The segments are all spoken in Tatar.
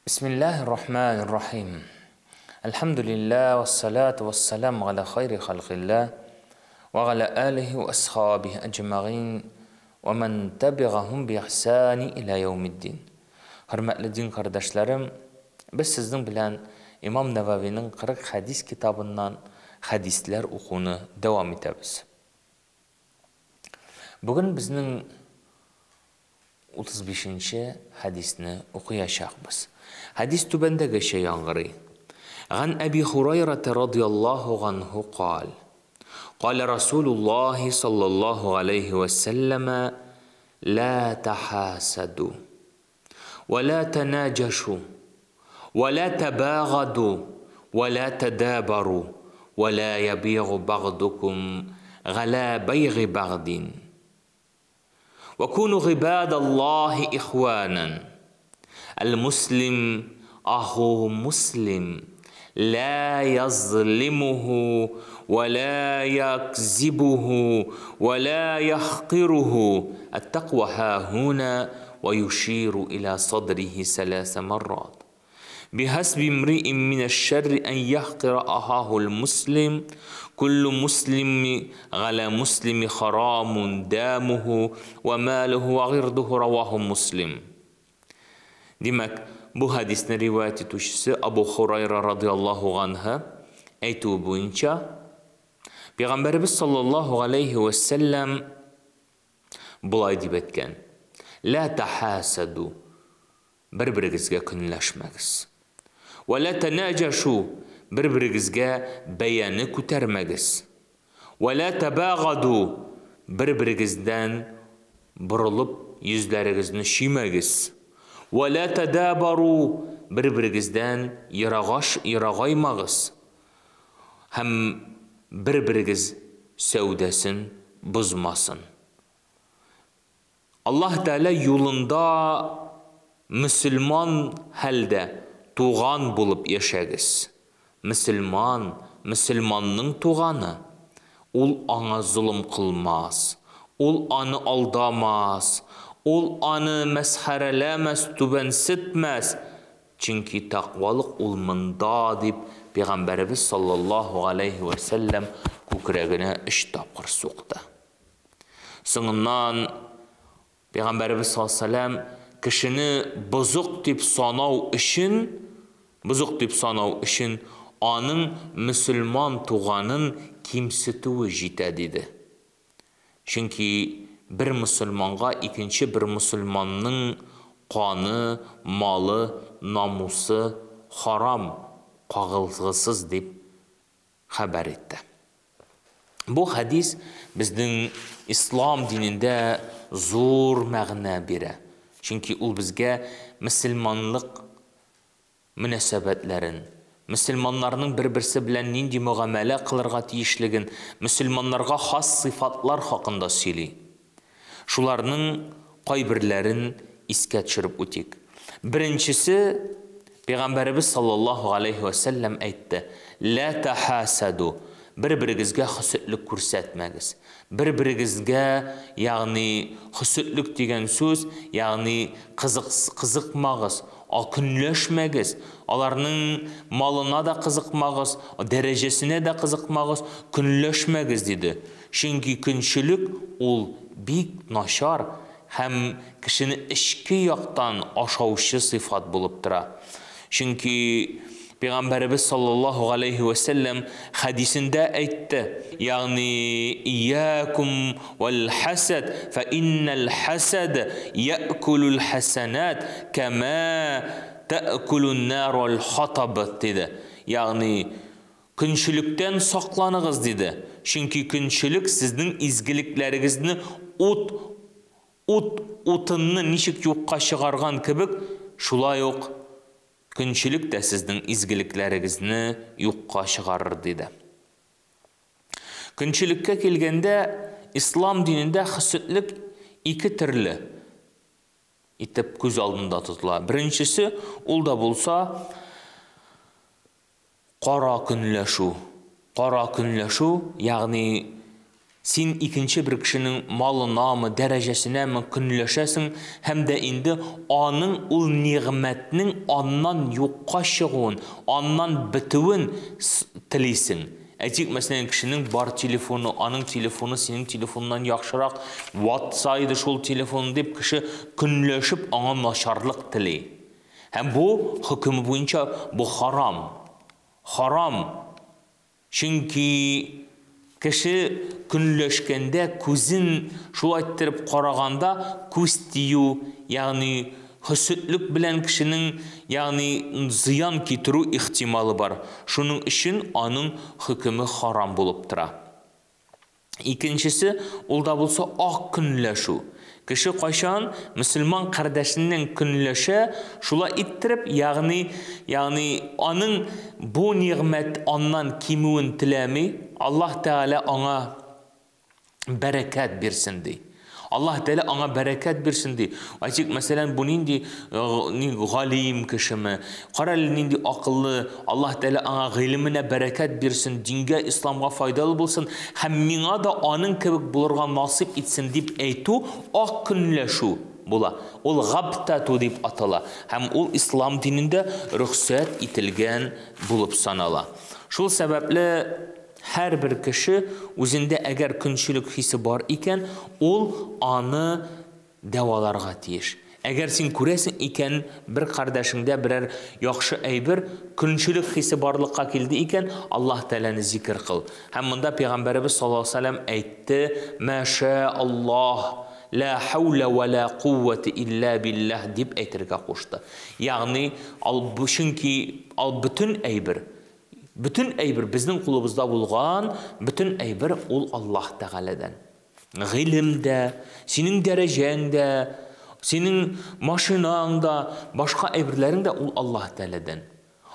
Бисмиллаһир-рахманир-рахим. Әлхәмдүлиллаһ вассалату вассаламу галя хайри халкиллаһ ва галя алихи ва асхабихи әҗмәгыйн ва ман табигаһум би ихсани иля яумиддин. Хөрмәтле дин кардәшләрем, без сезнең белән Имам Нәвәвинең 40 хәдис китабыннан хәдисләр укуны дәвам итәбез. Бүген безнең 35 нче хәдисне укыячакбыз. Хәдис түбәндәгечә яңгырый. Ган Әби Хурайрата радыяллаһу ганһу кал. Калә Расулуллаһи саллаллаһу галәйһи вә сәлләмә, Лә тәхәсәду, вә лә тәнәҗәшу, вә лә тәбәгаду, вә лә тәдәбару, вә лә ябигу бәгъдукум галә бәйгы бәгъдин. وكونوا عباد الله إخوانا المسلم أخوه مسلم لا يظلمه ولا يكذبه ولا يحقره التقوى ها هنا ويشير إلى صدره ثلاث مرات بحسب امرئ من الشر أن يحقر أخاه المسلم كل مسلم على مسلم حرام دامه وماله وعرضه رواه مسلم. Димәк, бу хәдисне риваять итүчесе Абу Хурайра радиаллаһу ганһы әйтүе буенча, Пәйгамбәребез саллаллаһу галәйһи вә сәлләм болай дип әйткән: Ла тахасаду, бер-берегезгә көнләшмәгез. Вә ла танаҗашу, бер-берегезгә бәяне күтәрмәгез. Вә ла табагаду, бер-берегездән борылып йөзләрегезне чөймәгез. Вә ла тадабару, бер-берегездән ерагаш, ерагаймагыз. Һәм бер-берегез сәүдәсен бозмасын. Аллаһ Тәгалә юлында мөселман хәлдә туган булып яшәгез. Мөселман, мөселманның туганы. Ул аңа золым кылмас, ул аны алдамас, ул аны мәсхәрәләмәс, түбәнсетмәс, чөнки тәкъвалык ул монда, дип Пәйгамбәребез саллаллаһу галәйһи вә сәлләм күкрәгенә өч тапкыр сукты. Соңыннан Пәйгамбәребез саллаллаһу кешене бозык дип санау өчен, бозык дип санау өчен аның мөселман туганын кимсетүе җитә диде. Чөнки бер мөселманга икенче бер мөселманның каны, малы, намусы харам, кагылгысыз дип хәбәр итте. Бу хәдис безнең ислам динендә зур мәгънә бирә. Чөнки ул безгә мөселманлык мөнәсәбәтләрен, мөселманнарның бер-берсе белән нинди мөгамәлә кылырга тиешлеген, мөселманнарга хас сыйфатлар хакында сөйли. Шуларның кайберләрен искә төшереп үтик. Беренчесе, Пәйгамбәребез саллаллаһу галәйһи вә сәлләм әйтте, Лә тәхәсәду, бер-берегезгә хөсетлек күрсәтмәгез. Бер-берегезгә, ягъни хөсетлек дигән сүз, ягъни кызык, кызыкмагыз, көнләшмәгез, аларның малына да кызыкмагыз, дәрәҗәсенә дә кызыкмагыз, көнләшмәгез, диде. Чөнки көнчелек ул бик начар һәм кешене эчке яктан ашаучы сыйфат булып тора. Чөнки Пәйгамбәребез саллаллаһу галәйһи вә сәлләм хәдисендә әйтте, ягъни Иякум вәл хәсәд, фә иннәл хәсәд яъкулул хәсәнат кәмә тәъкулун нарул хатаб, диде. Ягъни Көнчелектән сакланыгыз, диде, чөнки көнчелек сезнең изгелекләрегезне ут, ут утынны ничек юкка чыгарган кебек, шулай ук көнчелек тә сезнең изгелекләрегезне юкка чыгарыр, диде. Көнчелеккә килгәндә, ислам динендә хөсетлек ике төрле итеп күз алдында тотыла. Беренчесе, ул да булса, Кара көнләшү. Кара көнләшү, ягъни Син икенче бер кешенең малынамы, дәрәҗәсенәме көнләшәсең һәм дә инде аның ул нигъмәтнең аннан юкка чыгуын, аннан бетүен телисең. Әйтик, мәсәлән, кешенең бар телефоны, аның телефоны синең телефоннан яхшырак, ватса иде шул телефон дип кеше көнләшеп аңа начарлык тели. Һәм бу хөкеме буенча бу харам. Харам. Чөнки кеше көнләшкәндә күзен шулай иттереп караганда күз тию, ягъни хөсетлек белән кешенең, ягъни зыян китерү ихтималы бар. Шуның өчен аның хөкеме харам булып тора. Икенчесе, ул да булса ак көнләшү. Кеше кайчан мөселман кардәшеннән көнләшә, шулай иттереп, ягъни, ягъни аның бу нигъмәт аннан кимүен теләми, Аллаһ Тәгалә аңа бәрәкәт бирсен ди. Аллаһ Тәгалә аңа бәрәкәт бирсен ди. Әйтик, мәсәлән, бу нинди галим кешеме? Кара әле нинди акыллы, Аллаһ Тәгалә аңа гыйлеменә бәрәкәт бирсен, дингә, исламга файдалы булсын һәм миңа да аның кебек булырга насыйп итсен дип әйтү ак көнләшү була. Ул габтату дип атала һәм ул ислам динендә рөхсәт ителгән булып санала. Шул сәбәпле һәрбер кеше үзендә әгәр көнчелек хисе бар икән, ул аны дәваларга тиеш. Әгәр син күрәсең икән, бер кардәшеңдә берәр яхшы әйбер, көнчелек хисе барлыкка килде икән, Аллаһ Тәгаләне зикер кыл. Һәм монда Пәйгамбәребез саллаллаһу алейһи ва сәлләм әйтте: "Мә ша Аллаһ, ла хаула ва ла куввата илля биллаһ" дип әйтергә кушты. Ягъни, чөнки ал бөтен әйбер, бөтен әйбер безнең кулыбызда булган, бөтен әйбер ул Аллаһ Тәгаләдән. Гыйлем дә, синең дәрәҗәң дә, синең машинаң да, башка әйберләрең дә ул Аллаһ Тәгаләдән.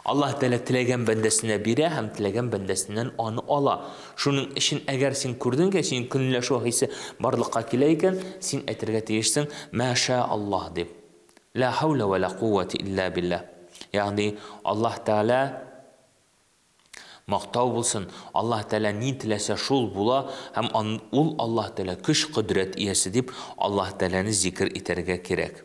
Аллаһ Тәгалә теләгән бәндәсенә бирә һәм теләгән бәндәсеннән аны ала. Шуның өчен әгәр син күрдең икән, синең көнләшү хисе барлыкка килә икән, син әйтергә тиешсең: "Мә ша Аллаһ" дип. Ла хаула ва ла куввата илля биллаһ. Ягъни Аллаһ Тәгалә мактау булсын, Аллаһ Тәгалә ни теләсә шул була һәм ул Аллаһ Тәгалә көч кодрәт иясе дип Аллаһ Тәгаләне зикер итәргә кирәк.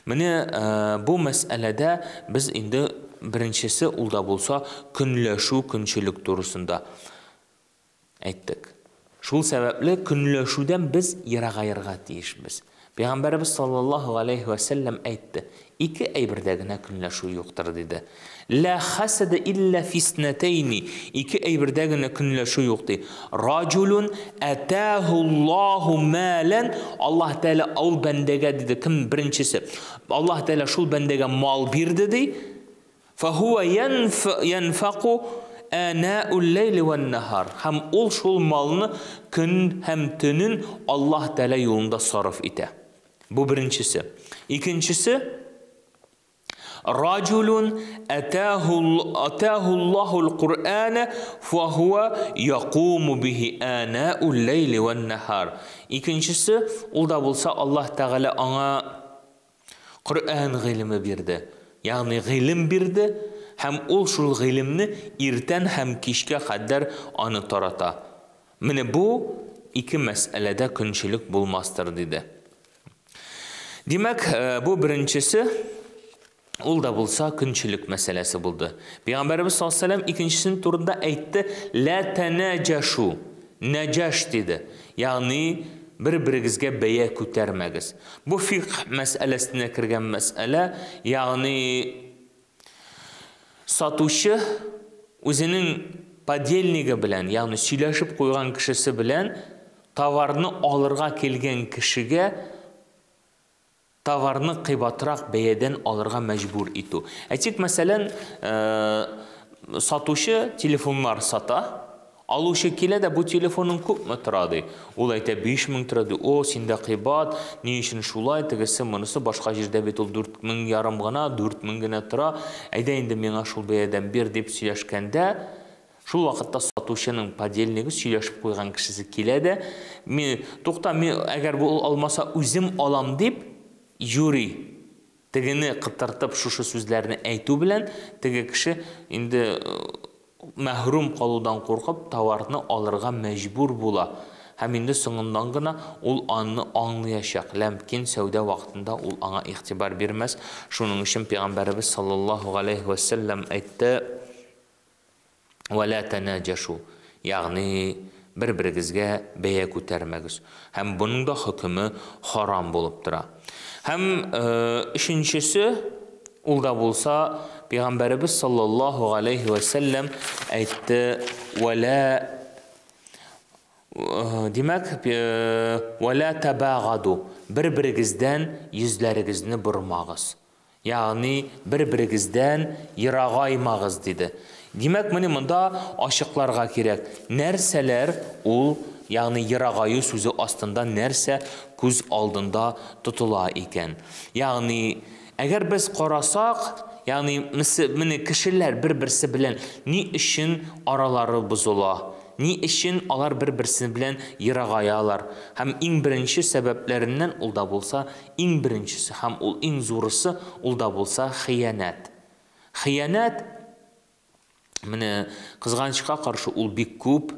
Менә бу мәсьәләдә без инде беренчесе ул да булса көнләшү, көнчелек турысында әйттек. Шул сәбәпле көнләшүдән без ерагаерга тиешбез. Пәйгамбәребез саллаллаһу алейһи вә сәлләм әйтте: "Ике әйбердә генә көнләшү юктыр" диде. Ла хасада илля фиснатайни. Ике әйбердә генә көнләшү юк ди. Раҗулун атаһу Аллаһу малан. Аллаһ Тәгалә ул бәндәгә диде, кем беренчесе? Аллаһ Тәгалә шул бәндәгә мал бирде ди. Фахуа янфаку анаул ләйли ван нахар. Һәм ул шул малны көн һәм төнен Аллаһ Тәгалә юлында сарыф итә. Бу беренчесе. Икенчесе, Раҗулун атаһу атаһу Аллаһул Куръана фахуа якуму бихи анаул ләйли ван нахар. Икенчесе, ул да булса Аллаһ Тәгалә аңа Коръән гыйлеме бирде. Ягъни гыйлем бирде һәм ул шул гыйлемне иртән һәм кичкә кадәр аны тарата. Менә бу ике мәсьәләдә көнчелек булмастыр, диде. Димәк, бу беренчесе, ул да булса көнчелек мәсьәләсе булды. Пәйгамбәребез саллаллаһу алейһи ва сәлләм икенчесен турында әйтте: "Ла танаҗашу". Наҗаш диде. Ягъни бер-берегезгә бәя күтәрмәгез. Бу фикх мәсьәләсенә кергән мәсьәлә, ягъни сатучы үзенең подельнигы белән, ягъни сөйләшеп куйган кешесе белән товарны алырга килгән кешегә товарны кыйбатрак бәядән алырга мәҗбүр итү. Әйтик, мәсәлән, сатучы телефоннар сата, алучы килә дә, бу телефоның күпме тора, ди. Ул әйтә, 5000 тора, ди. О, синдә кыйбат, ни өчен шулай, тегесе, монысы, башка җирдә бит ул 4500 гына, 4000 генә тора, әйдә инде миңа шул бәядән бир, дип сөйләшкәндә, шул вакытта сатучының подельнигы, сөйләшеп куйган кешесе килә дә, мин, тукта, мин, әгәр бу ул алмаса, үзем алам дип, юри тегене кытыртып шушы сүзләрне әйтү белән, теге кеше инде мәхрүм калудан куркып, товарны алырга мәҗбүр була. Һәм инде соңыннан гына ул аны аңлаячак. Ләкин сәүдә вакытында ул аңа игътибар бирмәс. Шуның өчен Пәйгамбәребез саллаллаһу галәйһи вә сәлләм әйтте: "Ва ла танаҗашу", ягъни бер-берегезгә бәя күтәрмәгез. Һәм буның да хөкеме харам булып тора. Һәм өченчесе, ул да булса, Пәйгамбәребез саллаллаһу галәйһи вә сәлләм әйтте: "Ва ла", димәк, "Ва ла табагаду", бер-берегездән йөзләрегезне бормагыз. Ягъни бер-берегездән ерагаймагыз, диде. Димәк, менә монда ачыкларга кирәк. Нәрсәләр ул, ягъни ерагаю сүзе астында нәрсә күз алдында тотыла икән? Ягъни, әгәр без карасак, ягъни менә кешеләр бер-берсе белән ни өчен аралары бозыла? Ни өчен алар бер-берсе белән ерагаялар? Һәм иң беренче сәбәпләреннән ул да булса, иң беренчесе һәм ул иң зурысы ул да булса хыянәт. Хыянәт, менә кызганычка каршы, ул бик күп.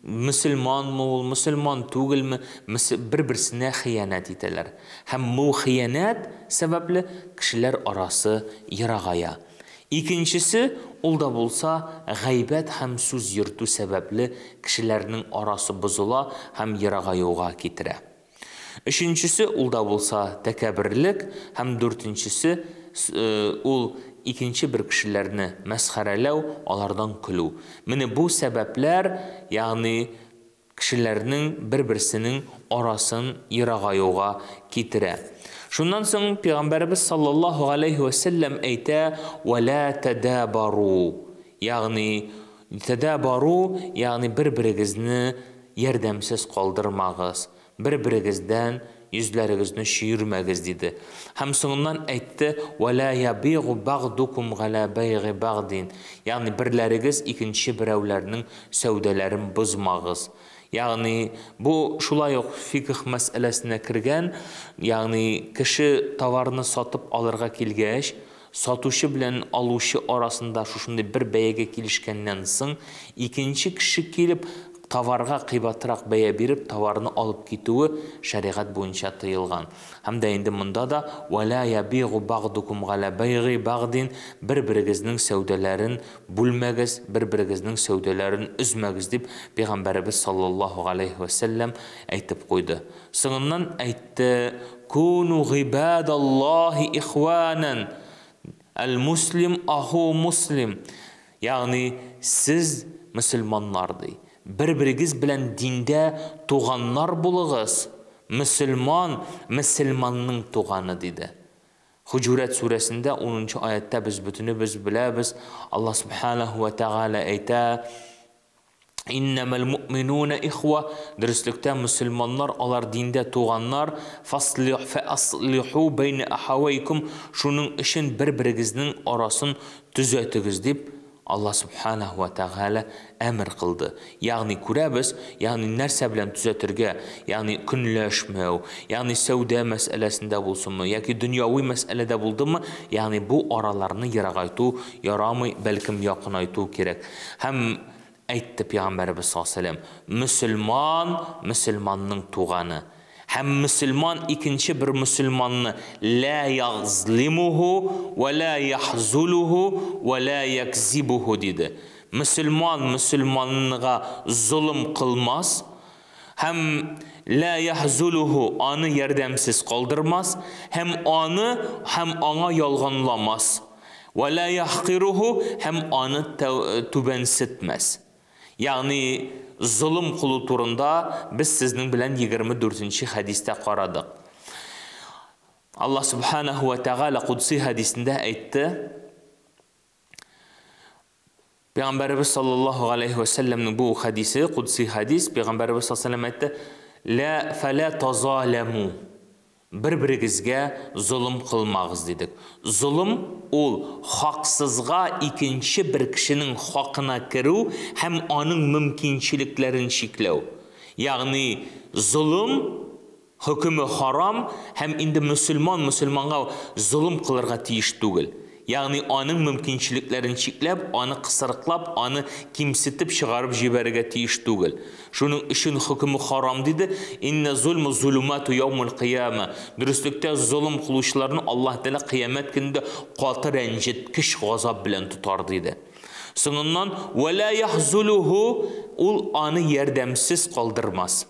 Мөселманмы ул, мөселман түгелме, бер-берсенә хыянәт итәләр. Һәм бу хыянәт сәбәпле кешеләр арасы ерагая. Икенчесе, ул да булса, гайбәт һәм сүз йөртү сәбәпле кешеләрнең арасы бозыла һәм ерагаюга китерә. Өченчесе, ул да булса, тәкәбберлек, һәм дүртенчесе, ул икенче бер кешеләрне мәсхәрәләү, алардан көлү. Менә бу сәбәпләр, ягъни кешеләрнең бер-берсенең арасын ерагаюга китерә. Шуннан соң Пәйгамбәребез саллаллаһу галәйһи вә сәлләм әйтә: "Ва ла тадабару", ягъни тадабару, ягъни бер-берегезне ярдәмсез калдырмагыз, бер-берегездән йөзләрегезне чөермәгез, диде. Һәм соңыннан әйтте: "Ва ла ябигу багдукум галя байгы багдин", ягъни берләрегез икенче берәүләрнең сәүдәләрен бозмагыз. Ягъни бу шулай ук фикх мәсьәләсенә кергән, ягъни кеше товарны сатып алырга килгәч, сатучы белән алучы арасында шушындый бер бәягә килешкәннән соң, икенче кеше килеп товарга кыйбатрак бәя биреп товарны алып китүе шәригать буенча тыелган. Һәм дә инде монда да «Ва ла ябигу багдукум галя байгы багдин», бер-берегезнең сәүдәләрен бүлмәгез, бер-берегезнең сәүдәләрен өзмәгез, дип Пәйгамбәребез саллаллаһу галәйһи вә сәлләм әйтеп куйды. Соңыннан әйтте: «Куну гыйбадаллаһи ихванан, әл-муслим аху муслим», ягъни сез мөселманнар, ди, бер-берегез белән диндә туганнар булыгыз, мөселман мөселманның туганы, диде. Хуҗурат сүрәсендә 10 аятта без бөтенебез беләбез, Аллаһ субханаһу ва тааля әйтә: «Иннәмәл муъминуна ихва», дөреслектә мөселманнар алар диндә туганнар, фаслих фаслиху бәйнә ахавайкум, шуның өчен бер-берегезнең арасын төзәтегез, дип Аллаһ субханаһу ва тааля әмер кылды. Ягъни күрәбез, ягъни нәрсә белән төзәтергә, ягъни көнләшмәү, ягъни сәүдә мәсьәләсендә булсынмы яки дөньяви мәсьәләдә булдымы, ягъни бу араларны ерагайту ярамый, бәлкем якынайту кирәк. Һәм әйтте Пәйгамбәребез саллаллаһу алейһи ва сәлләм: мөселман мөселманның туганы. Һәм мөселман икенче бер мөселманны ла ягзлимуху ва ла яхзулуху ва ла якзибуху, диде. Мөселман мөселманга золым кылмас һәм ла яхзулуху, аны ярдәмсез калдырмас, һәм аны һәм аңа ялганламас, ва ла яхкируху, һәм аны түбәнсетмәс. Ягъни золым кылу турында без сезнең белән 24 хәдистә карадык. Аллаһ субханаһу ва тааля кудси хәдисендә әйтте. Пәйгамбәребез саллаллаһу галәйһи ва сәлләмнең бу хәдисе кудси хәдис. Пәйгамбәребез саллаллаһу алейһи ва сәлләм әйтте: "Ла фала тазаламу", бер-берегезгә золым кылмагыз, дидек. Золым ул хаксызга икенче бер кешенең хакына керү һәм аның мөмкинчелекләрен чикләү. Ягъни золым хөкеме харам, һәм инде мөселман мөселманга золым кылырга тиеш түгел. Ягъни аның мөмкинчелекләрен чикләп, аны кысрыклап, аны кимсетеп чыгарып җибәрергә тиеш түгел. Шуның өчен хөкеме харам диде. Инна зульму зулумату яумул кыяма. Дөреслектә золым кылучыларны Аллаһ Тәгалә кыямәт көнендә каты рәнҗеткеч газап белән тотар диде. Соңыннан вәлә яхзулуху, ул аны ярдәмсез калдырмас.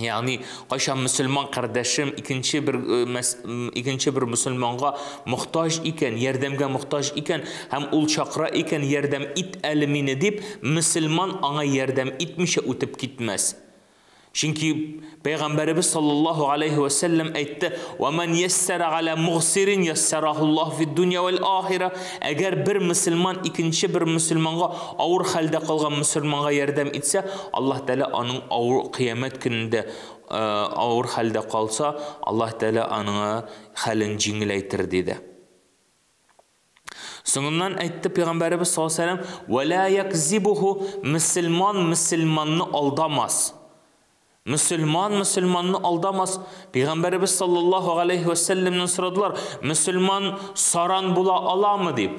Ягъни, кайчан мөселман кардәшем икенче бер мөселманга мохтаҗ икән, ярдәмгә мохтаҗ икән, һәм ул чакыра икән, ярдәм ит әле мине дип, мөселман аңа ярдәм итмичә үтеп китмәс. Чөнки Пәйгамбәребез саллаллаһу алейхи ва сәлләм әйтте: "Ва ман яссара аля мугсирин яссарахуллаһу фид дунья вал ахира". Әгәр бер мөселман икенче бер мөселманга, авыр хәлдә калган мөселманга ярдәм итсә, Аллаһ Тәгалә аның авыр кыямәт көнендә авыр хәлдә калса, Аллаһ Тәгалә аның хәлен җиңеләйтер диде. Соңыннан әйтте Пәйгамбәребез саллаллаһу алейһи ва сәлләм: "Ва ла якзибуху", мөселман мөселманны алдамас. Мөселман мөселманны алдамас. Пәйгамбәребез саллаллаһу алейһи ва сәлләмнән сорадылар: "Мөселман саран була аламы?" дип.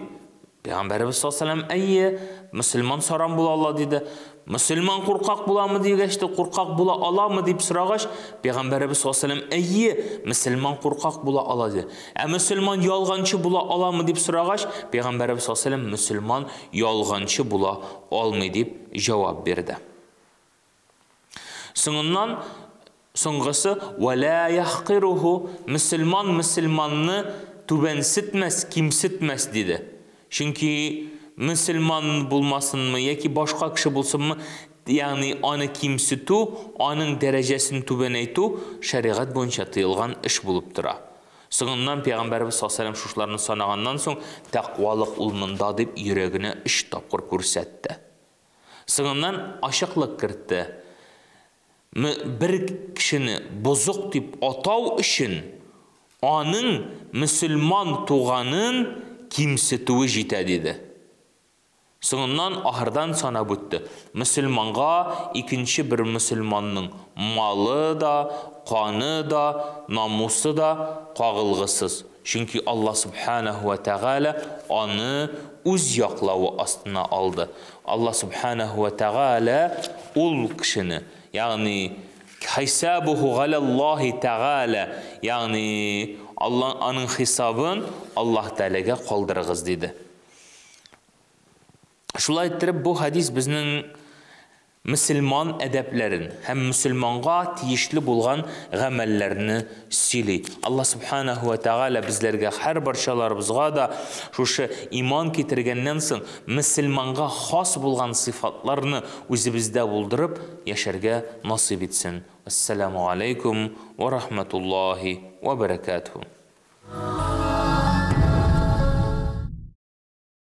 Пәйгамбәребез саллаллаһу алейһи ва сәлләм: "Әйе, мөселман саран була ала" диде. Мөселман куркак буламы дигәч тә, куркак була аламы дип сорагач, Пәйгамбәребез саллаллаһу алейһи ва сәлләм: "Әйе, мөселман куркак була ала" диде. Ә мөселман ялганчы була аламы дип сорагач, Пәйгамбәребез саллаллаһу алейһи ва сәлләм: "Мөселман ялганчы була алмый" дип җавап бирде. Соңыннан соңгысы: "Ва ла яхкируху", мөселман мөселманны түбәнсетмәс, кимсетмәс диде. Чөнки мөселман булмасынмы яки башка кеше булсынмы, ягъни аны кимсетү, аның дәрәҗәсен түбәнәйтү шәригать буенча тыелган эш булып тора. Соңыннан Пәйгамбәребез саллаллаһу алейһи ва сәлләм шушыларны санаганнан соң, тәкъвалык ул монда дип йөрәгенә 3 тапкыр күрсәтте. Соңыннан ачыклык кертте. Бер кешене бозык дип атау өчен аның мөселман туганын кимсетүе җитә диде. Соңыннан ахырдан санап үтте. Мөселманга икенче бер мөселманның малы да, каны да, намусы да кагылгысыз. Чөнки Аллаһ субханаху ва тааля аны үз яклавы астына алды. Аллаһ субханаху ва тааля ул кешене, ягъни хисабуху галаллаһи тааля, ягъни Аллаһ аның хисабын Аллаһ Тәгаләгә калдырыгыз диде. Шулай иттереп, бу хадис безнең мөселман әдәпләрен һәм мөселманга тиешле булган гамәлләрне сөйли. Аллаһ субханаху ва тааля безләргә, һәр барчаларыбызга да шушы иман китергәннән соң мөселманга хас булган сыйфатларны үзебездә булдырып яшәргә насыйп итсен. Ассаламу алейкум ва рахматуллахи ва баракатуху.